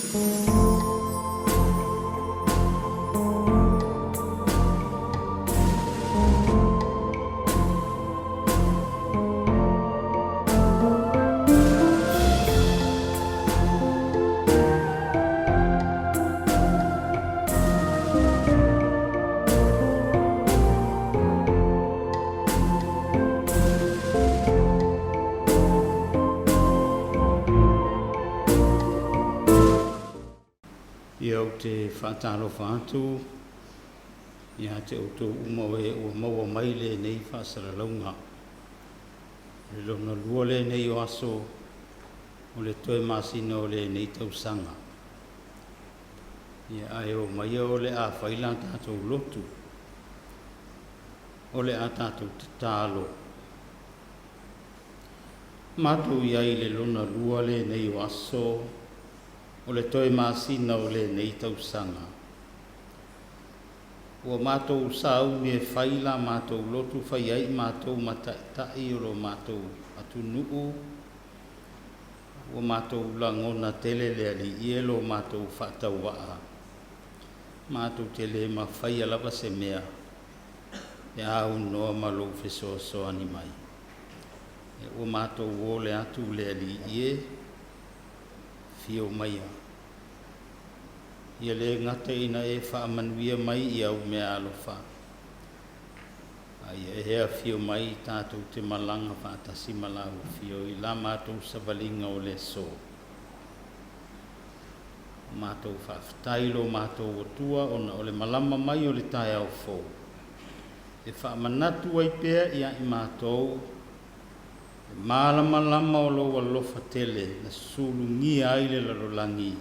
Ia ou te faatalofa atu ia te outou uma o e ua maua mai lenei faasalalauga. O le lona lua lenei o aso o le toe masina o lenei tausaga. Ia ae o maia o le a fai la tatou lotu, o le a tatou tatalo. Matou i ai i le lona lua lenei o aso o le toe masina o lenei tausaga. Ua matou sauni e fai la matou lotu fai ai i matou ma taitai o lo matou atunuu. Ua matou lagona tele le Alii e lo matou faatauvaa. Matou te le mafaia lava se mea pe a aunoa ma lou fesoasoani mai. Ua matou ole atu le Alii e, afio maia. Ia le gata ina e faamanuia mai i au meaalofa, a ia e afio mai tatou te malaga faatasi ma lau afio i la matou savaliga o le aso. Matou faafetai lo matou Atua ona o le malama mai o le taeao fou, e faamanatu ai pea ia i matou le malamalama o lou alofa tele na sulugia ai le lalolagi,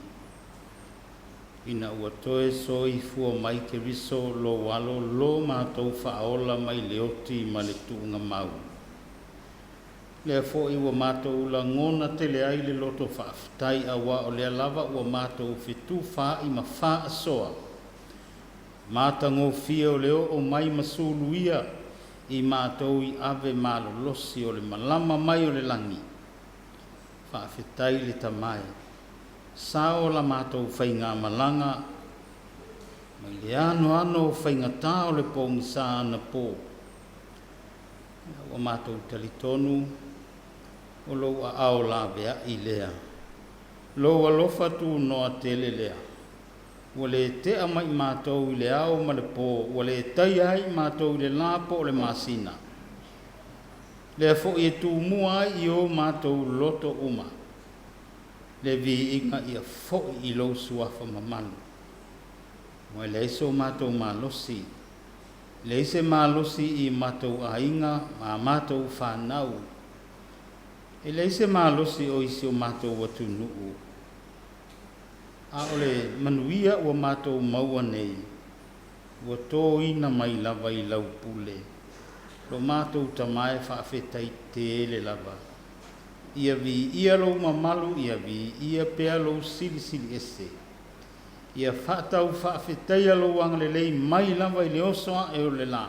ina ua toe soifua mai Keriso lou alo lo matou faaola mai le oti ma le tuugamau. Lea foi ua matou lagona tele ai le loto faafetai, auā o lea lava ua matou fetufaai ma faasoa matagofie o le oo mai ma suluia i matou i ave malolosi o le malama mai o le lagi. Faafetai le Tama e, sao la matou faigamalaga mai le anoano o faigatā o le pogisa anapo. Ua matou talitonu o lou aao laveai lea, lou alofa tunoa tele lea, ua le tea mai matou i le ao ma le po, ua le taia ai matou i le lā po o le masina. Lea foi e tumua ai i o matou loto uma le viiga ia foi i lou suafa mamalu. Ua e leai so matou malosi, leai se malosi i matou aiga ma a matou fanau, e leai se malosi o i si o matou atunuu, a o le manuia ua matou maua nei, ua toina mai lava i lau pule. Lo matou Tama e faafetai tele lava. Ia viia lou mamalu, ia viia pea lou silisili ese. Ia faatau faafetaia lou agalelei mai lava i le oso ae o le lā,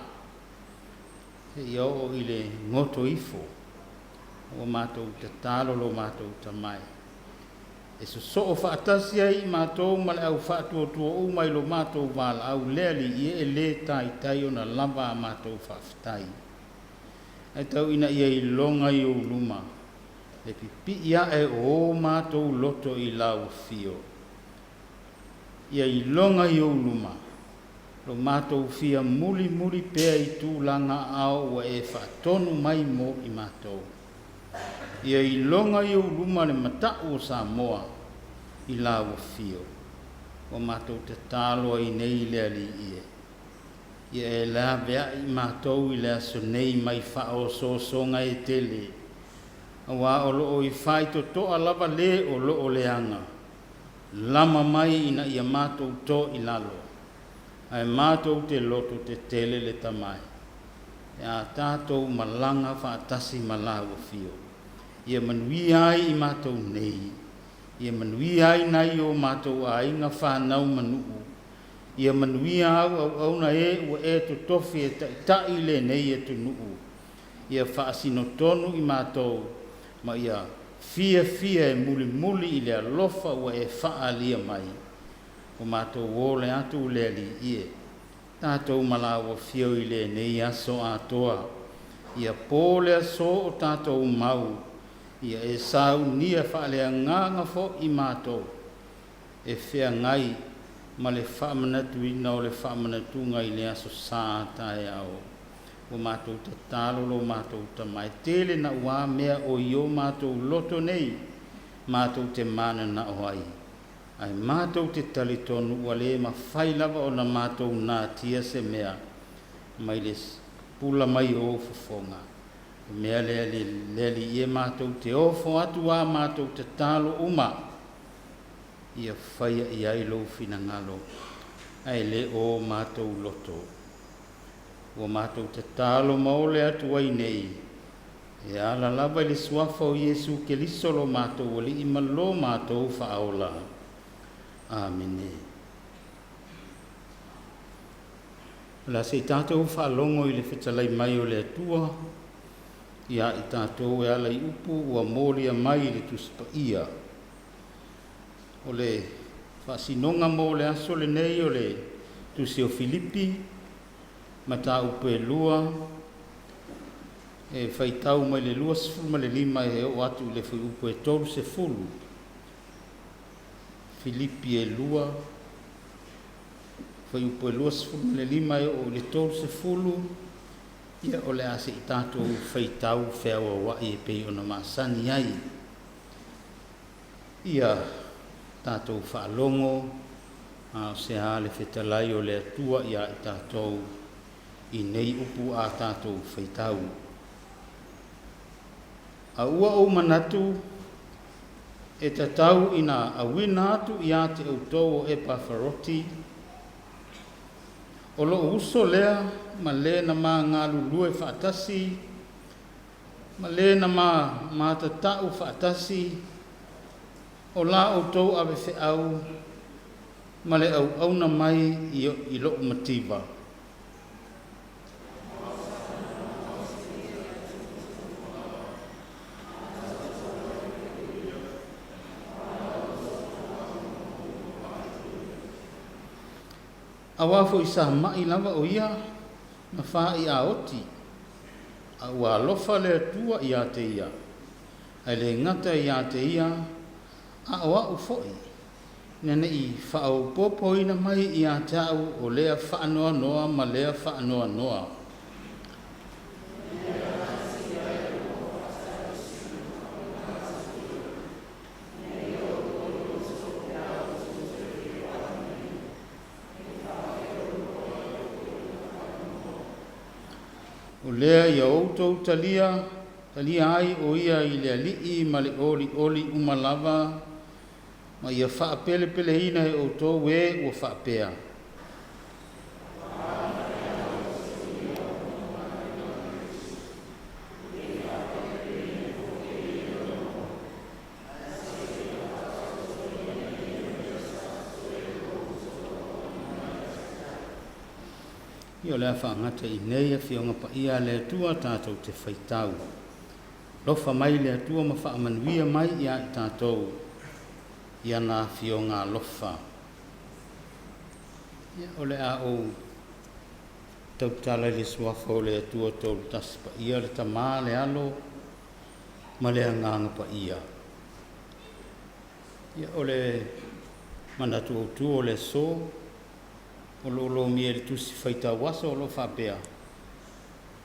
seia oo i le goto ifo. Ua matou tatalo lo matou Tama e, e sosoo faatasi ai i matou ma le au faatuatua uma i lo matou valaau le Alii e le taitai ona lava a matou faafetai. Ae tau ina ia iloga i ou luma le pipii ae o o matou loto i lau afio. Ia iloga i ou luma lo matou fia mulimuli pea i tulaga aao ua e faatonu mai mo i matou. Ia iloga i ou luma le matau o Samoa i lau afio. Ua matou tatalo ai nei le Alii e. Ia e laveai i matou i le aso nei mai faaosoosoga e tele, auā o lo o i faitotoa lava le o lo o leaga, lama mai ina ia matou to i lalo, ae matou te loto tetele le Tama e, pe a tatou malaga faatasi ma lau afio. Ia manuia ai i matou nei, ia manuia ai nai o matou aiga fanau ma nuu, Ia manuia au auauna e ua e totofi e taitai lenei atunuu. Ia faasino tonu i matou ma ia. fiafia e mulimuli i le alofa ua e faaalia mai, ua matou ole atu le Alii e, tatou ma laua afio i lenei aso atoa, ia po le aso o tatou mau, ia e saunia faaleagaga fo'i matou, e feagai ma le faamanatuina o le faamanatuga i le Aso Sa a taeao. Ua matou tatalo lo matou Tama, e tele nauā mea o i o matou loto nei matou te mananao ai, ae matou te talitonu ua le mafai lava ona matou natia se mea mai le pula mai o ou fofoga. O le mea lea le Alii e, matou te ofo atu a matou tatalo uma, ia faia i ai lou finagalo, ae le o matou loto. Ua matou tatalo ma ole atu ai nei, e ala lava i le suafa o Iesu Keriso lo matou Alii ma lo matou Faaola. Amene. O le a se i tatou faalogo i le fetalai mai o le Atua ia i tatou e ala i upu ua molia mai i le Tusi Paia. O le faasinoga mo le aso lenei o le Tusi o Filipi, mataupu e 2, e faitau mai le 25 e oo atu i le fuaiupu e 30. Filipi e 2, fuaiupu e 25 e oo i le 30. Ia o le a se i tatou faitau feauauai e pei ona masani ai. Ia tatou faalogo a o se a le fetalai o le Atua ia i tatou i nei upu a tatou faitau. A ua ou manatu e tatau ina auina atu ia te outou o Epafaroti, o lou uso lea ma le na ma galulue faatasi, ma le na ma matatau faatasi, o la outou avefeau ma le auauna mai i lou mativa. Auā foi sa ma'i lava o ia ma fāiāoti, a ua alofa le Atua ia te ia, ae le gata ia te ia, a o a'u foi, ina ne i faaopoopoina mai ia te a'u o lea faanoanoa ma lea faanoanoa. O lea ia outou talia, talia ai o ia i le Alii ma le olioli uma lava, ma ia faapelepeleina e outou e ua faapea. Ia o le a faagata i inei Afioga Paia a le Atua tatou te faitau. Alofa mai le Atua ma faamanuia mai ia i tatou i ana Afioga alofa. Ia o le a ou tautala i le suafa o le Atua Tolutasi Paia, le Tama, le Alo ma le Agaga Paia. Ia o le manatu autu o le aso, o lo o lomia i le tusi faitau aso o lo o faapea,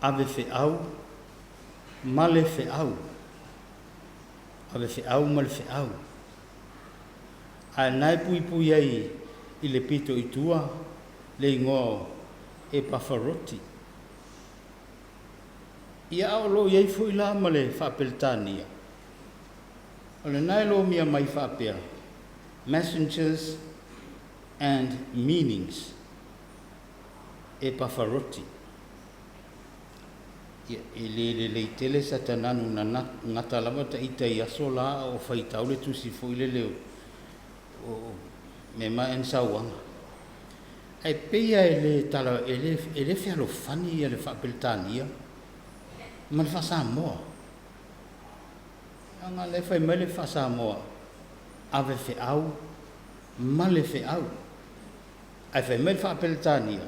ave feau ma le feau, ave feau ma le feau. Ae na e puipui ai i le pito i tua le igoa o Epafaroti. Ia a o lo o i ai foi la ma le Faa-Peretania, o lena e lomia mai faapea, Messengers and Meanings, Epafaroti. Ia, e le lelei tele Satananu na gata lava ta ita i aso la a o faitau le tusi foi lele o Mema and Sauaga. Ae pei lava e le tala, e le fealofani le Faa-Peretania ma le Faa-Samoa. Leaga lea fai mai le faa-Samoa, ave feau ma le feau. Ae fai mai le faa-Peretania,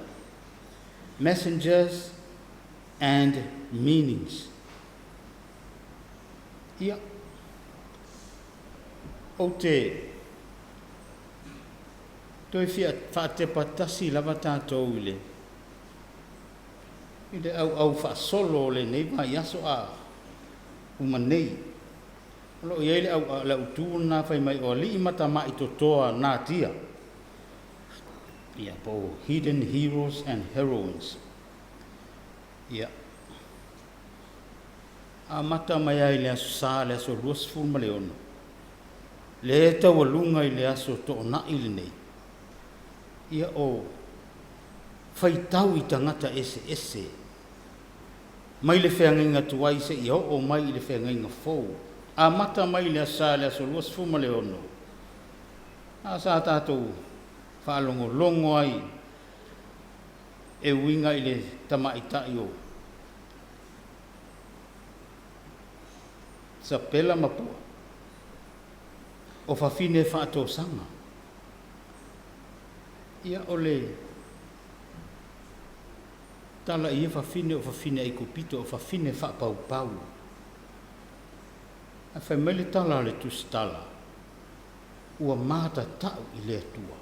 messengers and meanings. Ia, ou te toe fia faatepa tasi lava tatou i le i le auau faasolo o lenei vaiaso a uma nei. O lo o i ai le au, le autu lena fai mai o alii ma tamai totoa natia. Ia, po o Hidden Heroes and Heroines. Ia, amata mai ai le Aso Sa, le aso 26, le taualuga i le aso Toonai lenei, ia o faitau i tagata eseese, mai le feagaiga tuai seia oo mai i le feagaiga fou. Amata mai i le Aso Sa, le aso 26, a sa tatou faalogologo ai e uiga i le tamaitai o Sapela ma Pua, o fafine faatosaga. Ia o le tala i ia fafine o fafine Aikupito, o fafine faapaupau. Ae fai mai le tala a le Tusitala, ua matatau i le Atua.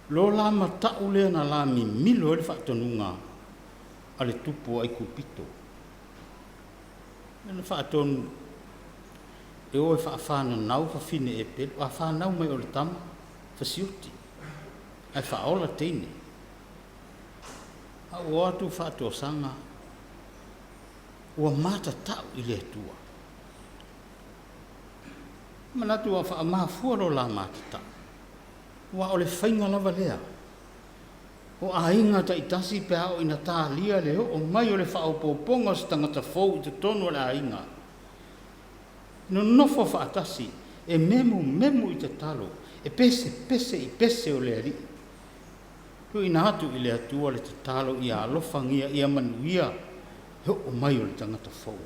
Lo la matau lea na la mimilo ai le faatonuga a le tupu o Aikupito. Na faatonu e o e faafananau fafine Epelu, a fanau mai o le tama, fasioti, ae faaola teine. A ua o atu faatosaga, ua matatau i le Atua. Manatu ua faamafua lo la matatau, aua o le faiga lava lea o aiga taitasi pe a oo ina talia le oo mai o le faaopoopoga o se tagata fou i totonu o le aiga. Nonofo faatasi, e memumemu i tatalo, e pesepese i pese o le Alii, tuuina atu i le Atua le tatalo ia alofagia ia manuia le oo mai o le tagata fou.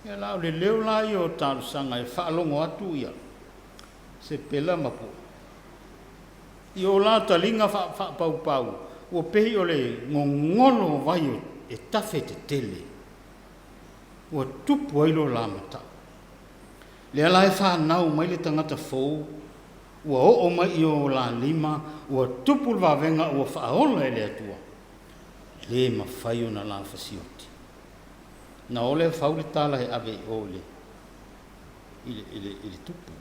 Ia la o le leo la ia o talosaga e faalogo atu ia Sepela ma Pua i o la taliga faapaupau, ua pei o le gogolo o vai e tafe tetele, ua tupu ai lo la matau. Lea la e fanau mai le tagata fou, ua oo mai i o la lima, ua tupu le vavega ua faaola e le Atua, e le mafai ona la fasioti. Na o lea fau le tala e ave i o i le tupu.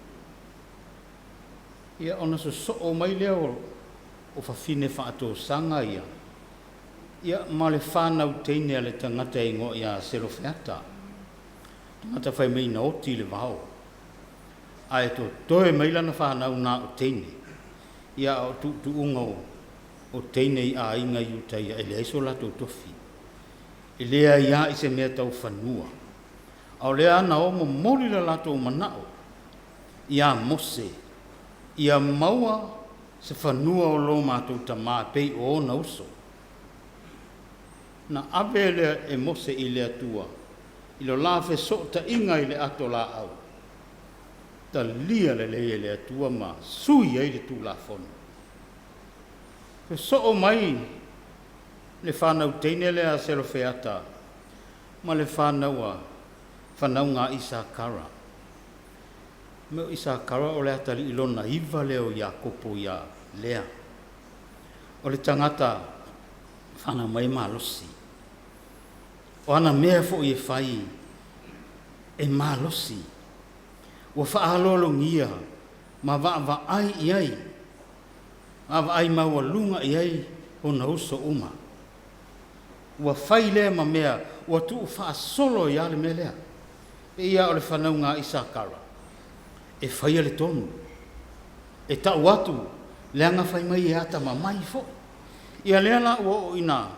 Ia ona sosoo mai lea o fafine faatosaga ia, ia ma le fanau teine a le tagata e igoa ia Selofeata, tagata fai mai na oti i le vao, ae totoe mai lana fanau na o teine. Ia a o tuutuuga o teine i aiga i uta ia, e leai so latou tofi, e leai lava i se mea tau fanua. A o lea na o momoli le latou manao ia Mose, ia maua se fanua o lo matou tamā pei o ona uso. Na ave lea e Mose i le Atua i lo la fesootaiga i le ato laau, talia lelei e le Atua ma sui ai le Tulafono. Fesoo mai le fanau teine lea a Selofeata ma le fanau a fanauga a Isakara. Me o Isakara o le atalii lona 9 lea o Iakopo ia Lea. O le tagata fanau mai malosi. O ana mea foi e fai e malosi. Ua faaaloalogia ma vaavaai i ai, vaavaai maualuga i ai ona uso uma. Ua fai lea ma mea, ua tuufaasolo ai lava le mea lea. E pei lava o le fanauga a Isakara, e faia le tonu, e tau atu, leaga fai mai e atamamai foi. Ia lea la ua oo ina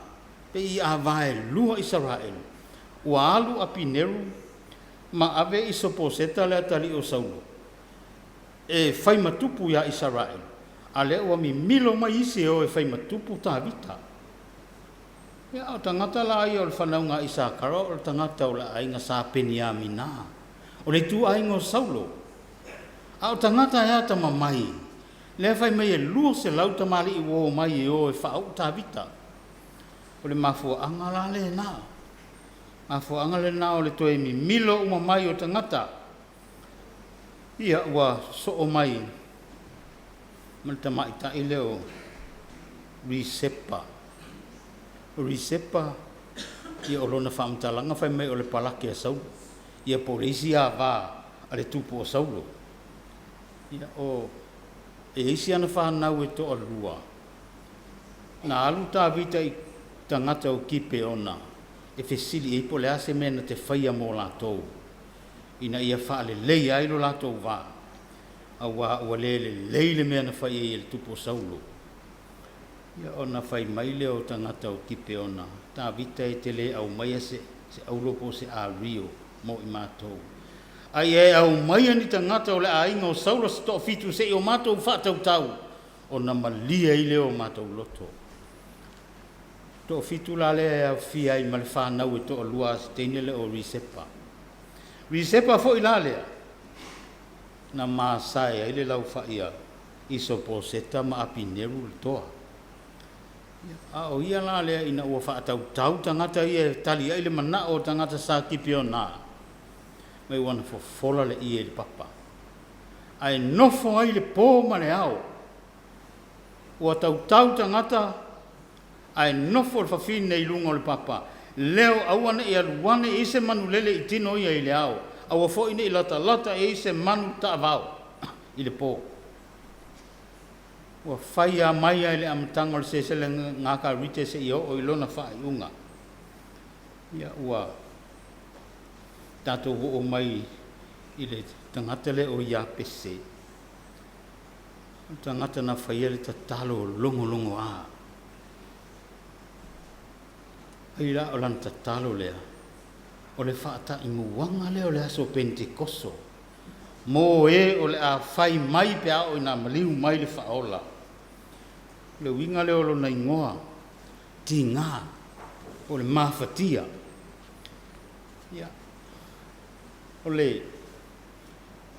pei a vaelua Isaraelu, ua alu Apineru ma ave Isoposeta le atalii o Saulo e fai ma tupu ia Isaraelu, a lea ua mimilo mai isi e o e fai ma tupu Tavita. Ia, a o tagata la ia o le fanauga a Isakara, o le tagata o le aiga sa Peniamina, o le ituaiga o Saulo. A o tagata e atamamai, lea fai mai e 200 tamalii ua omai e o e faauu Tavita. O le mafuaaga la lena, mafuaaga lena o le toe mimilo uma mai o tagata, ia ua sosoo mai ma le tamaitai lea o Risepa. O Risepa, ia o lona faamatalaga fai mai o le palake a Saulo, ia po o le isi ava a le tupu o Saulo. Ia o, e i ai si ana fanau e toalua, na alu Tavita i tagata o Kipeona e fesili i ai po o le a se mea na te faia mo latou ina ia faaleleia ai lo latou va, auā ua le lelei le mea na fai i ai e le tupu o Saulo. Ia ona fai mai lea o tagata o Kipeona, Tavita e te le aumaia se se auro po o se ario mo i matou, a ia e aumaia ni tagata o le aiga o Saulo se toafitu se i o matou faatautau, ona malie ai lea o matou loto. Toafitu la lea e aofia ai ma le fanau e toalua a si teine lea o Risepa. Risepa foi la lea na masae ai le laufai a Isoposeta ma Apineru le toa. A o ia la lea ina ua faatautau tagata ia e tali ai le manao o tagata sa Kipeona, mai ua na fofola le ie i le papa, ae nofo ai le po ma le ao. Ua tautau tagata ae nofo le fafine i luga o le papa, leo aua ne i alu ane i ai se manulele i tino ia i le ao, aua foi ne i latalata i ai se manu taavao i le po. Ua fai lava mai lava i le amataga o le seleselega a Tavita seia oo i lona faaiuga. Ia ua tatou oo mai i le tagata lea o Iapese, o le tagata na faia le tatalo logologoa. Ai la o lana tatalo lea, o le faataimuaga lea o le aso Penitekoso mo e o le a fai mai pe a oo ina maliu mai le Faaola. O le uiga lea o lona igoa, Tiga, po o le Mafatia. Ia, o le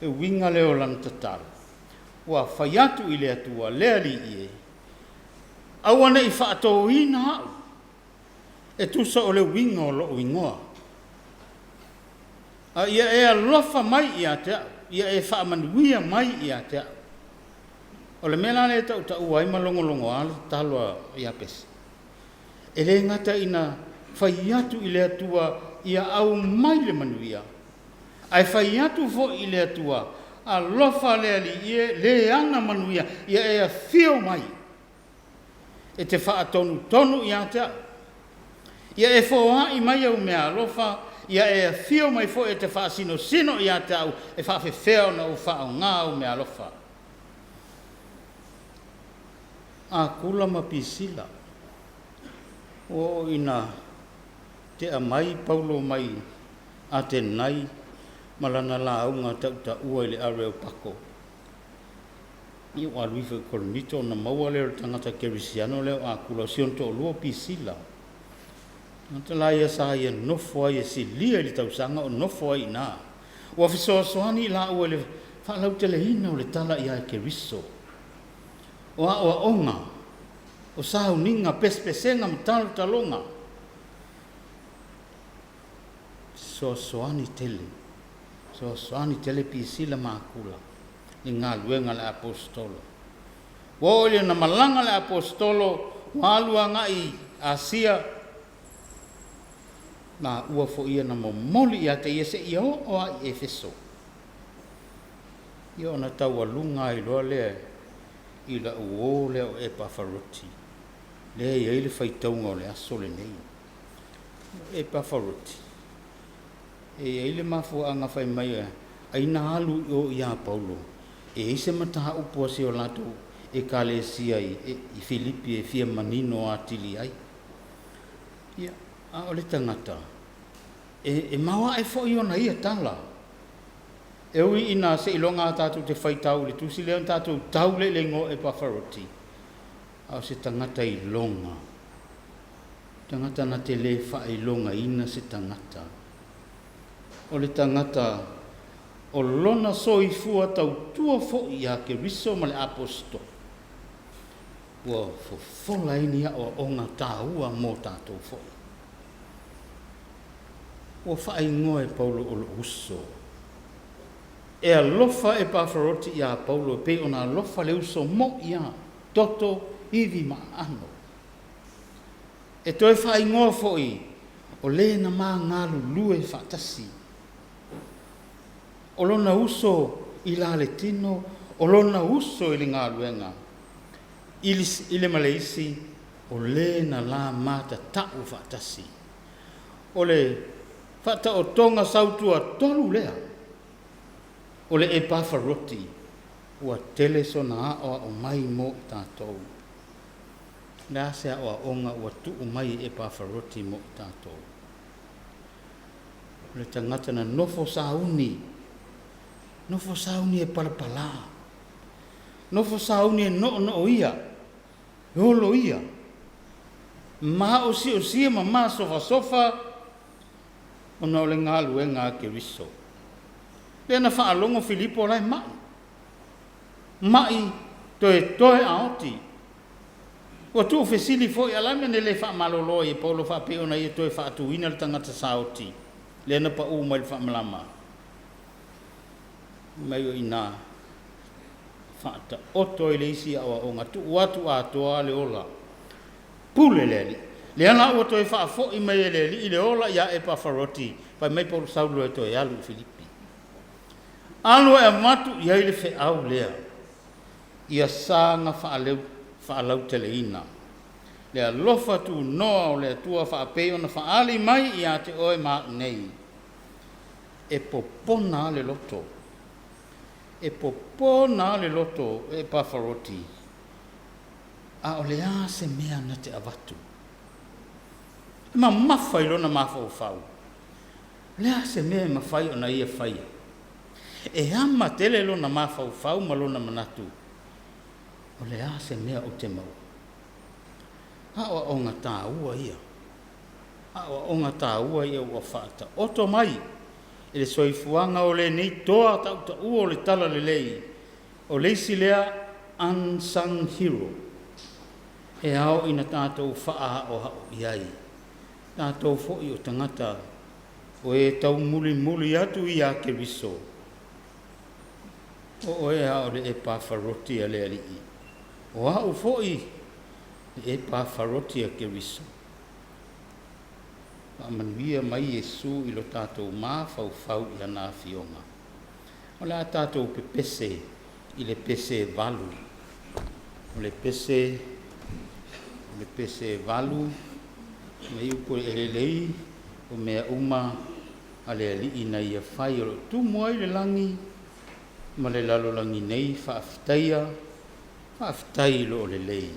uiga lea o lana tatalo, ua fai atu i le Atua, Le Alii e, aua ne i faatoina au e tusa o le uiga o lou igoa, a ia e alofa mai ia te au, ia e faamanuia mai ia te au. O le mea la lea e tautaua ai ma logologoa le tatalo a Iapese, e le gata ina fai atu i le Atua ia aumai le manuia, ae fai atu foi i le Atua, Alofa le Alii e, le ana manuia, ia e afio mai e te faatonutonu ia te au, ia e foai mai au meaalofa, ia e afio mai foi e te faasinosino ia te au e faafefea ona ou faaaoga au meaalofa. Akula ma Pisila, ua oo ina tea mai Paulo mai Atenai ma lana lauga tautaua i le Areopago. Ia ua alu ifo i Korinito ona maua lea o le tagata kerisiano lea o Akula, o si ona toalua o Pisila. Tagata la ia sa ia nofo ai e silia i le tausaga o nofo ai i ina. Ua fesoasoani i laua i le faalauteleina o le tala ia Keriso. O aoaoga, o sauniga, pesepesega ma talotaloga. Fesoasoani tele, fesoasoani tele Pisila ma Akula i galuega a le Aposetolo. Ua oo ina malaga le Aposetolo ua alu agai i Asia, laua foi ia na momoli ia te ia seia oo lava i Efeso. Ia ona taualuga ai loa lea i lau uo lea o Epafaroti, lea e i ai le faitauga o le aso lenei. O Epafaroti, e i ai le mafuaaga fai mai ai na alu i o ia Paulo, e i ai se mataupu a si o latou Ekalesia i Filipi e fia manino atili ai. Ia, a o le tagata, e maoae foi ona ia tala. E ui ina seiloga a tatou te faitau i le tusi lea ona tatou tau lea i le igoa o Epafaroti, a o se tagata iloga. Tagata na te lē faailogaina se tagata. O le tagata o lona soifua tautua foi iā Keriso ma le Aposetolo, ua fofola ai ni aoaoga taua mo tatou foi. Ua faaigoa e Paulo o lou uso. E alofa Epafaroti iā Paulo e pei ona alofa le uso mo'i lava, toto, ivi ma aano. E toe faaigoa foi o le na ma galulue faatasi. O lona uso i la le tino, o lona uso i le galuega, i le ma le isi, o le na la matata'u faatasi. O le faataotoga sautuatolu lea o le Epafaroti, ua tele sona aoao mai mo i tatou. O le a se aoaoga ua tuu mai e Epafaroti mo i tatou? O le tagata na nofo sauni, nofo sauni e palapalā, nofo sauni e noonooia, e oloia, maosiosia ma masofasofa ona o le galuega a Keriso. Lea na faalogo Filipo la e mai, mai toetoe a oti. Ua tuufesili foi, a o le a le mea na le faamalolo ai e Paulo faapei ona ia toe faatuina le tagata saoti lea na paʻū mai le faamalama? Fai mai o i ina faataoto ai le isi aoaoga, tuu atu atoa le ola, pule le Alii. Lea la ua toe faafoi mai e le Alii le ola ia Epafaroti, fai mai Paulo, sau loa e toe alu i Filipi. Alu e avatu i ai le feau lea, ia saga faalauteleina le alofa tunoa o le Atua faapei ona faaali mai ia te oe ma au nei. E popona lava le loto, e popona lava le loto o Epafaroti, a o le a se mea na te avatu? E mamafa i lona mafaufau, o le a se mea e mafai ona ia faia? E ama tele lona mafaufau ma lona manatu, o le a se mea ou te maua? Aoaoga taua ia, aoaoga taua ia ua faataoto mai i le soifuaga o lenei toa tautaua o le talalelei, o le isi lea unsung hero e ao ina tatou faahaohao i ai, tatou foi o tagata o e taumulimuli atu ia Keriso. O oe lava o le Epafaroti a le Alii, o au foi le Epafaroti a Keriso. Faamanuia mai Iesu i lo tatou mafaufau i ana afioga. O le a tatou pepese i le pese e 8. O le pese, o le pese e 8, mai upu e lelei o mea uma a le Alii na ia fai o lo o tumu ai le lagi ma le lalolagi nei, faafetaia, faafetai i loo lelei.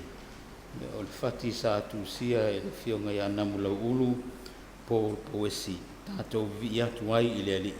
O le fati sa tusia e le afioga ia Namulauulu Paul Pouesi. Tatou vivii atu ai i le Alii.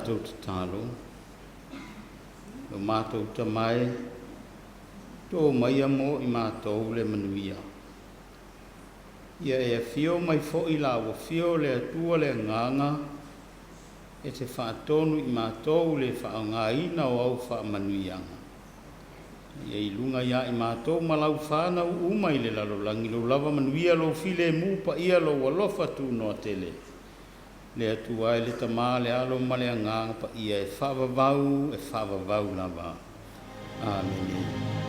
tatou tatalo. Lo matou Tama e, to maia mo i matou le manuia. Ia e afio mai foi la ua afio le Atua le Agaga e te faatonu i matou le faaaogaina o au faamanuiaga. Ia i luga ia i matou ma lau fanau uma i le lalolagi lou lava manuia, lou filemu paia, lou alofa tunoa tele. Le Atua e le Tama, le Alo ma le Agaga Paia, e faavavau, e faavavau lava. Amene.